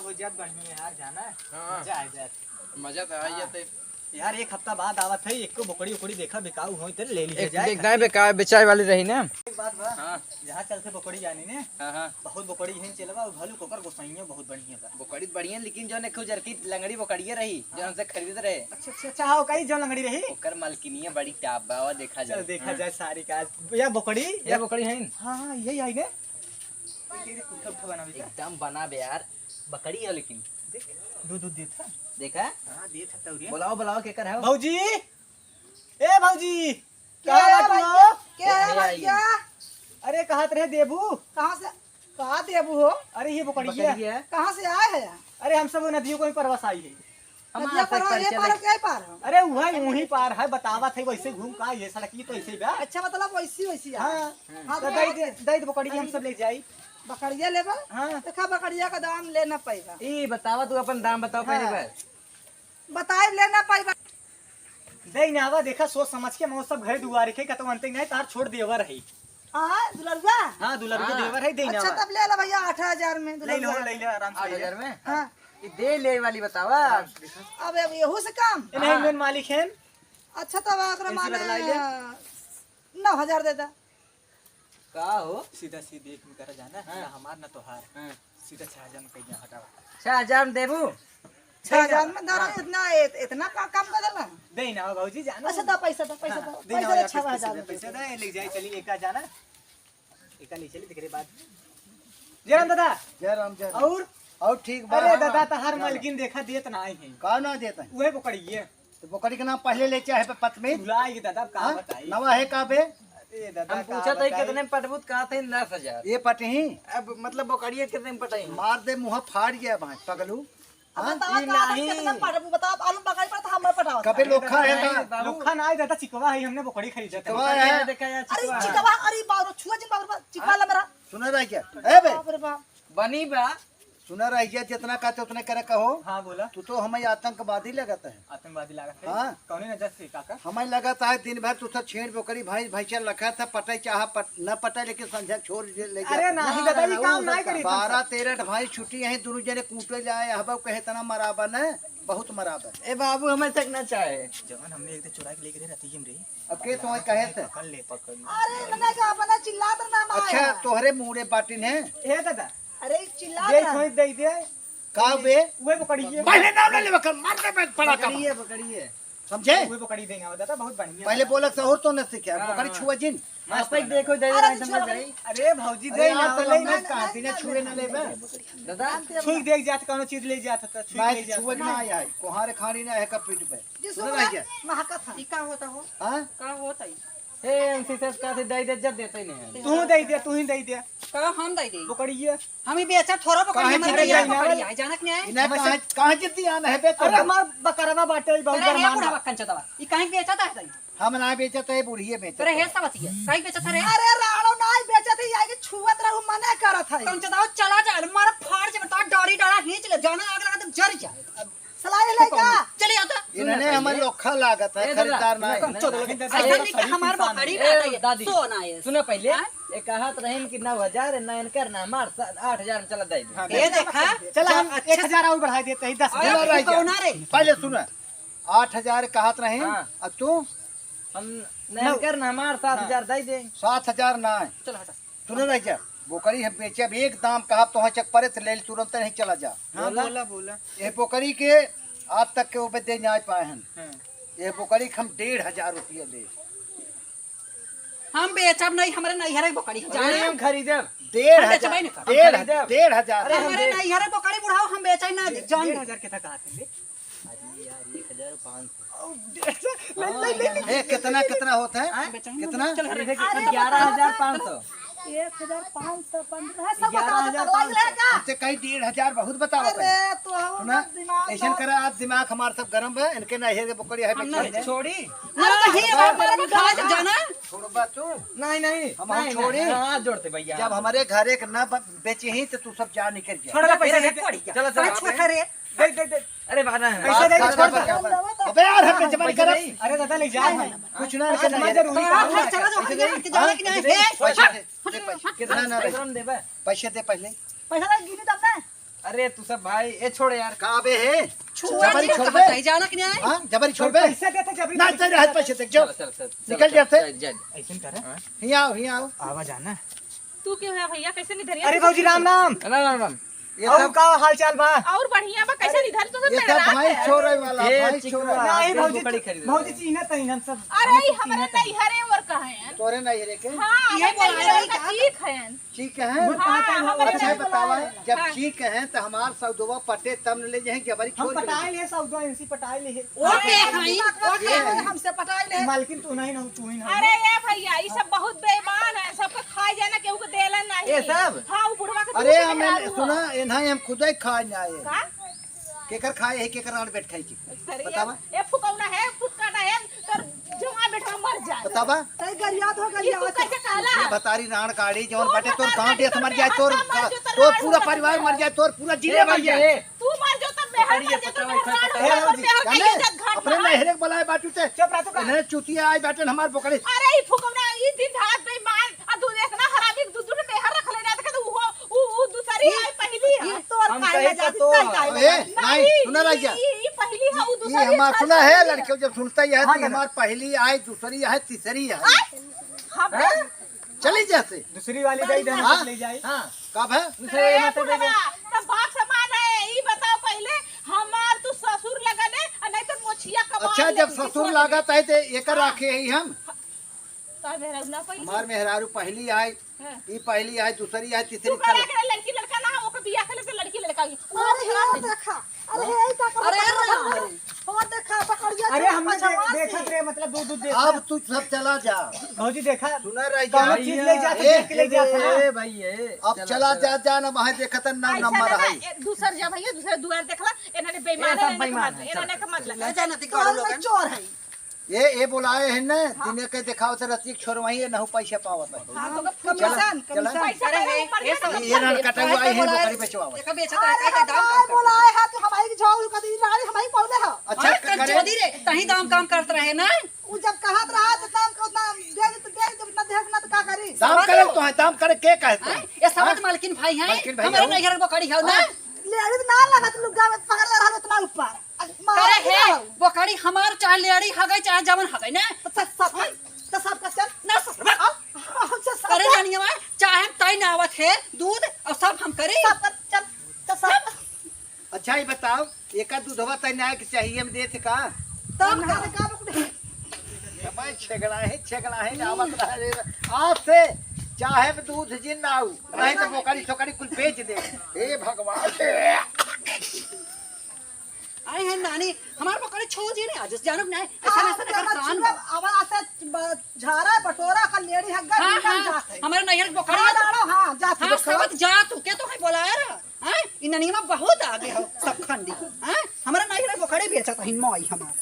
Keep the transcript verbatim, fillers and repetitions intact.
हो जात बढ़िया यार, जाना। हाँ। मजा आ जात। मजा तो आ ही जाते। यार, एक हफ्ता बाद आवत है, एको बोकड़ी उकड़ी देखा बिकाऊ होई तो ले लिया एक जाए। देखता है बेकार बेचाए वाली रही ना। एक बात बा, हाँ। जहाँ चलते बोकड़ी जानी ने, हाँ, हाँ। बहुत बोकड़ी है चलवा, और भलू कोकर गोसाइयों बहुत बढ़िया बा। बोकड़ी बढ़िया, लेकिन जो ने खुजर की लंगड़ी बोकड़िए रही, जो हमसे खरीदत रहे। अच्छा, अच्छा, अच्छा, हाँ, कई जो लंगड़ी रही। ओकर मालकिनिया बड़ी टाप बा, वो देखा चल जाए। देखा हाँ। जाए सारी का। या बोकड़ी, या बोकड़ी है। हाँ, हाँ, यही आई ने। एक, एक, एक, उठा, उठा बना बेटा। एकदम बना बे यार, बकरी है लेकिन। देख, दूध, दूध देत है। देखा? हाँ, देत है तौरिया। बुलाओ, बुलाओ, केकर है वो? भौजी, ए भौजी, के कहाँ है बाटू भैया? हो? के है भैया? अरे, कहत रहे देबू। कहाँ से? कहाँ देबू हो? अरे, ये बकरिया। बकरिया। कहाँ से आए हैं? अरे, हम सब नदियों को ही परवास आई है। हम नदिया आज तक परवास, ये परिचय पार नहीं। के पार हो? अरे, वही, वही पार है, बतावत है, वैसे घूम का, ये सड़क ये तो ऐसे ही बा। अच्छा, मतलब वैसी, वैसी है। हाँ। हाँ, तो तो दे दे, दे दे बकरिया, हम सब ले जाई। बकरिया लेबा? हाँ। देखा, बकरिया का दाम ले ना पाइबा। ई बतावा, तू अपन दाम बताओ पहले हाँ। बस। बताई, ले ना पाइबा। दे ना आवा, देखा, सोच समझ के मौत सब घरे दुआरे के कतौ अंते नहीं, तार छोड़ देवर है। हाँ, दुलरुआ? हाँ, दुलरुआ हाँ। देवर है, दे ना अच्छा, आवा। तब ले ला भैया, आठ हजार में ले लो, दुलरुआ। ले लो, आराम से ले लो। आठ हजार में? हाँ। ये दे ले वाली बतावा। अब, अब यहू से काम? ए, नहीं, हाँ। मेन मालिक है। अच्छा, तब एकरा इनसे माने बदलाई ले। नौ हजार दे दा। का हो? सीधा सीधी एक में करा जाना, हाँ। ना हमार ना तोहार। हाँ। सीधा छह हजार में कह दिया, हटावा। छह हजार में देबू? छह हजार में दे रहा हूँ, हाँ। इतना, इत-, इतना का काम कर देला? दे ना भौजी, जानो। अच्छा, दा पैसा, दा पैसा, हाँ, दा दे ना पैसा, भैया, छह हजार पैसा दे, में पैसा दे। दे, ले जाए, चलिए, एक का जाना, एक का ले चलिए, तेरे बाद। जय राम दादा। जय राम, जय राम। और? और ठीक बा? अरे हाँ। दादा, तहार चलो। मालकिन देखा देत ना आई है। का ना देत है? वही पकड़िए। तो बोकरी के नाम पहले ले चाहे पे पत में। भुला गए दादा, अब का हाँ? बताई? नवा है का बे? अरे दादा, हम का पूछत है बताई? कितने में पटबू त कहत है दस हजार। ये पटही? अब मतलब बोकरिया कितने में पटही? मार दे मुँह फाड़ गया भाई पगलू। अब हाँ? बताओ, ई का नहीं। कितने में पटबू? बताओ, अब आलू बकरी पर तो हम पटाओ। कबे लोखा है नहीं, का? बाबू। लोखा ना है दादा, चिकवा है, हमने बोकरी खरीदा था। चिकवा है। देखा यार, अरे चिकवा है। चिकवा, अरे बाबू, छुआ जिन बाबू, चिकवा हाँ? ला मेरा। सुना रह गया? ए बे। बाप रे बाप। बनी बा। सुना रहिया, जितना कहते उतने करे कहो। हाँ, बोला। तू तो हमें आतंकवादी लगत है। आतंकवादी लागत है? हाँ। कौने नजर से, काका? हमें लगत है दिन भर तू तो छेड़ बोकरी, भैंस, भैंसिया लखत है, पटाई चाह पट-, न पटाई, लेकिन संझा छोड़ दे, ले अरे जाता। नहीं ना, दादा, ना, ये ना, काम वो नहीं सब करी। बारह तेरह ठो भैंस छुट्टी है, दोनों जने कूटे ले आए, हबा कहे इतना मराबा न, बहुत मराबा। ए बाबू, हमें तक ना चाहे। जवन हमने एक दिन चुरा के लेके रहे, रतिये में रे। अब के तुम्हें कहे थे? पकड़ ले, पकड़ ले। अरे, मने का अपना चिल्लात रहा, माँ अच्छा, आया। तोहरे मुड़े बाटिन है। ए दादा, अरे, चिल्ला दे, रहा। छोड़ दे, दे। का बे? उहे पकड़िए। पहले नाम ले लेबे कर, मार दे बे, पड़ा का। पकड़िए, पकड़िए। समझे? उहे पकड़ी देंगे, दादा, बहुत बढ़िया। पहले बोलक सहूर तो न सीखे, हाँ, पकड़ी हाँ। छुआ जिन। आज तक देखो, दे अरे, रहा है, छुआ समझ जाई। अरे, भौजी, अरे, दे यार, ना, तो ले लंबे ना, कहाँ ना, दिन ना, छुए ना ना, लेबे। ना, ना, दादा, ना, छुई देख जात, कौनो चीज ले जात, तो छुई मैं ले जात। छुए ना आया है, कोहारे खाड़ी ना है, कब पीट पे। जी, सुन सुन रहा रहा, है? महकत है। ई का होता हो? हाँ? का होता है? ए, एमसी साहब, का से दे दे, जब देते ही नहीं है। तू दे दे, तू ही दे दे। का हम दे दे? बोकड़िया। हम ही बेचा थोड़ा बोकड़ी, काहे हमारे जिद्दी यहाँ आना बोकड़ी है? है, जानत नहीं है? इन्हें हमें कहाँ, से कहाँ जिद्दी आना है बे अरे तोरा? हमार बकरवा बाटे, बहुत अरे हे गरमान बुढ़ा बा। बक्कन चदवा, ई काहे बेचत है तई? हम ना बेचत है, बुढ़िए बेचत अरे हे है। सब बतिया, काहे बेचत है रे? अरे राड़ो नाई बेचत है, आगे छुअत रहू, मना करत है। कौन चदवा चला जा, मार फाड़ जे बता, डाड़ी डाड़ा खींच ले, जाना आग लगा तो जर जा। सलाई लइका। चली आता। इन्हें हमें लोखा लागत है, ए, दादा, खरीदार ना है। कम चोदो, लेकिन दादा, ऐसा नहीं कि हमार बकरी ए, रहता है, दादी, सोना है। सुनो पहले, हाँ? ये कहत रहीन कि नौ हजार, ना इनकर, ना हमार, सा-, आठ हजार में चला दे दे। हाँ, ये देखा? चला, हम अच्छा एक हजार और बढ़ा देते हैं, दस हजार। अरे, रह गया। कौन आ रे? पहले सुनो, आठ हजार कहत रहीन, हाँ। अब तू? हम ना इनकर, ना हमार, सात हजार दे दे। सात हजार ना है। चलो हटा। सुनो रह जा, बोकरी हम बेचे, अब एक दाम कहा तो चक परे तो ले ले, तुरंत नहीं चला जा। हाँ, बोला। बोला, बोला। ये बोकरी के आज तक के ओबे दे न्याय पाए हन। हाँ। ये बोकरी के हम डेढ़ हजार रुपया ले। हम बेचब नहीं, हमरे नैहरे बोकरी है, अरे, जाने। हम खरीदब। डेढ़ हम हजार, बेचबे नहीं करब। डेढ़, हम खरीदब। डेढ़ हजार। अरे, हम हमरे दे- नैहरे बोकरी बुढ़ाओ, हम बेचे ना, जान। डेढ़ हजार के था कहा थे? अरे यार, एक हजार पाँच सौ। ओ, डेढ़ सौ, ले, ले, ले, ले। ए, कितना, कितना होता है? हाँ? कितना? चल, हट। अरे, ग्यारह हजार पाँच सौ। एक हजार पाँच सौ पन्द्रह, सब बताओ, ग्यारह हजार पाँच सौ। बताओ, ले का? हमसे कहीं डेढ़ हजार बहुत बताओ अरे, भाई। तो हम सुना, दिमाग ऐसन ना करा, आप दिमाग हमार सब गरम है, इनके ना हेर के पकड़ी है, हम ना बच्चा। छोड़ी। अरे, तो ही हमारे में खा के जाना। छोड़बा तू? नहीं, नहीं, हम, हम नहीं, छोड़ी। नहीं, हाँ, हाथ जोड़ते भैया। जब हमारे घर एक ना ब-, बेची ही तो तू सब जा निकल जा। छोड़ दे, पैसा दे, पड़ी क्या? चलो, चलो, छोड़ दे रे। दे, दे, दे। अरे, बाहर ना है। पैसा दे, छोड़ दे। अबे यार, हम जमा पैसा करब। नहीं। अरे दादा, ले जा। नहीं, नहीं। कुछ ना, अरे, कुछ ना। जरूरी हाँ, काम है। चलो, चलो, पैसे दे। हट के जाओ, हट के जाओ, हाँ? नहीं, पैसे दे। पैसे दे, पैसे। कितना ना रे? पैसा देबे? पैसे दे पहले। पैसा दे, गिनी तब ना। अरे तू सब भाई, ए छोड़ यार। का बे है? छुआ जबरी नहीं छोड़बे? कहता है, जाना कि नहीं आए? हाँ, जबरी छोड़बे? पैसा देते जबरी ना, नहीं तेरे हाथ पैसे देख, जो चल, चल, चल, निकल चल, जाते। चल, चल। ऐसे करा। हाँ? हियाँ आओ, हियाँ आओ। आवा जाना। तू क्यों है भैया, कैसे नहीं धरिया अरे तू? भौजी, राम राम। राम, राम, राम। ये और सब का हाल चाल बा? और बढ़िया बा, कैसे नहीं धर तू? ये सब भाई छोड़े वाला, ये भाई चिकवा, छोड़े वाला। नहीं, भौजी, बकरी खरीदे भौजी, हैं। चीन्हत ही हम सब, अरे, हम सब हमरे चीन्हत ही। नैहरे और कहाँ हैं? तोरे नैहरे के? हाँ, ये हमरे बोला नैहरे का चीक हैं। चीक हैं? हाँ, हमरे अच्छा, नैहरे बतावा, वाला है। जब हाँ। चीक हैं, तो हमार सौदवा पटे तब न ले जाए, जबरी हम छोड़ के पटाए ले। ले सौदवा, इनसे पटाए ले। ओके, हाँ, हाँ, ये ओके, है। हमसे पटाए ले। मालकिन तू नहीं ना, तू ही ना। अरे ये भैया, ये सब बहुत बेईमान है, सबको खाए जाना, केहू को देला नहीं। ये सब? हाँ, वो बुढ़वा के अरे दूध हम मेहरारू सुना, है। इन्हें हम खुद ही खाए जाए। का? केकर खाए है, केकर आड़ बैठ खाए की? अरे बतावा। ये, ये फुकौना है, फुटकाना है, तोर जवान बेटवा मर जाए। बतावा। तै गरियात हो, ये तू गरियात। कैसे कहला? ये भतारी राण काढ़ी, जौन तू बाटे तोर भतार गांव काढ़ी, देश मर जाए, तोर बेटा मर जाए, तोर तोर राण पूरा मर परिवार जाए। मर जाए, तोर पूरा जिले ए मर भैया, जाए। ए। तू मर जो, तब मेहर पकड़िए, मर जाए, तो पकड़ो, मेहर पकड़ो, राण पकड़ो। है, पकड़ो, पकड़ो, मेहर जाने? के इज्जत घर अपने का। मेहर एक बलाए बाटू ते। चुप रह तू का। इन्हें चुतिया आए बैठे हमार बोकड़ी। अरे, ई फुकौना, ई दिन रात बेईमान, आ तू इतना हरामी, दू, दू मेहर रख ले, ना देखे तो वो, वो, वो दूसरी ई, आई, पहली है। ई तोर हम खाए कहे में तो जाती, तो तई खाए में ए, जाती। नहीं, नहीं, सुना रह गया। ई, ई, ई पहली है, वो ई दूसरी हमार है, सुना है, खाए में लड़के जब सुनता ही है, हाँ, तो ना, ना। हमार पहली आए, दूसरी है, तीसरी है। आए? हम हैं? चली जैसे। दूसरी वाली गई, हाँ? ले जाए। हाँ। कब है? दूसरे अरे, ये मत दे दे। बुढ़वा, तब बाप समान है, ई बताओ पहले, हमार तू ससुर लगन है, आ नहीं तो मोछिया कबाब अच्छा, ले जब ली, ससुर लागत है, तो एकर हाँ। राखे ही हम। तो मेहरारू ना पहली। हमार मेहरारू पहली आए, हाँ। ई पहली आए, दूसरी आए, तीसरी तू करे चल। के लड़की लड़का ना, ओके बियाह कर ले तो लड़की लड़का ही। अरे, हे देखा, अरे, हे, ई का करत अरे, है? अरे, अरे। हो, देखा, बकरिया अरे, के हमने दे-, पछवा से। देखत रहे, मतलब, दूध, दूध देखत। अब तू सब चला जा। भौजी, देखा, सुना रही कौनो जा। चीज ले जा, तो ए, देख के ले ए, जात है ना। ए, भाई, ए, अब चला, चला, चला। जा, जा ना, वहाँ देखत है, ना, ऐसा नंबर ना, है। ए, दूसर जा भैया, दूसर दुआर देखला, इन्होंने बेईमान ये सब है, इन्होंने बेईमान मत, है, इन्होंने चला, मत चला। लगा। ए, जाना, ती कौनो लोगन। चोर है। ये, ये बोलाए हैं ना, हाँ। दिने के दिखाओ से रसिक छोरवाई, ये नहु पैसे पावत है। हाँ, तो चला, कमीशन, चला। कमीशन। पैसा अरे, पहले हे, ऊपर हे, से सब ये, ये रन कटा हुआ है, ये बोलाए, बकरी बेचवावत। देखा, बेचत अरे, रहता है, दाम कम करता है। बोलाए है, तू हमारी झोल का दिन रानी, हमारी पौले है। अच्छा, हाँ, तो करे। चौधरी रे, तहीं दाम काम करत रहे ना। उ जब कहत रहा, तो दाम का उतना दे दे, तो दे दे, उतना दे, उतना तो का करी? दाम करे तो है, दाम करे के कहते हैं? हाँ, ये सब हाँ? मालकिन भाई हैं, मालकिन भाई हमारे हो। नैहर बकरी हो ना। हाँ? लेड़ी तो ना लगत, लुग्गा में पकड़ ले रहा, उतना ऊपर। करे हे, बोकरी हमार चाहे लेड़ी हगई, चाहे जवन हगई ना। अच्छा, सब, तो सब का चल। ना सब। हाँ? अच्छा, सब करे कर। नानिया, चाहे तई ना आवत है दूध और सब हम करे। सब कर, चल, तो सब कर। अच्छा, ये बताओ, एका दूधवा तई ना के चाहिए हम देत का? तब ना। का, का रुक दे। भाई छेगड़ा है, छेगड़ा है, ना आवत रहा रे। आज से चाहे हम दूध जिन ना आऊ, नहीं तो बोकरी सोकरी कुल बेच दे। हे भगवान। आए हैं नानी, हमार पकड़े छोड़ जी नहीं, आज जानब नहीं, ऐसा हाँ, ऐसा कर चलो, कान चलो, बा। अब ऐसे ब-, झारा बटोरा का लेड़ी हग्गा हाँ, निकल हाँ, जात है। हमारे नैहर बकरा हाँ, तो डालो, हाँ, जात हाँ, बटोरा। सब जात, के तो है बोलाया रहा, हाँ, इ ननिया बहुत आगे हो, सब खंडी, हाँ, हमारे नैहर बकरे बेचत है, मोई हमार।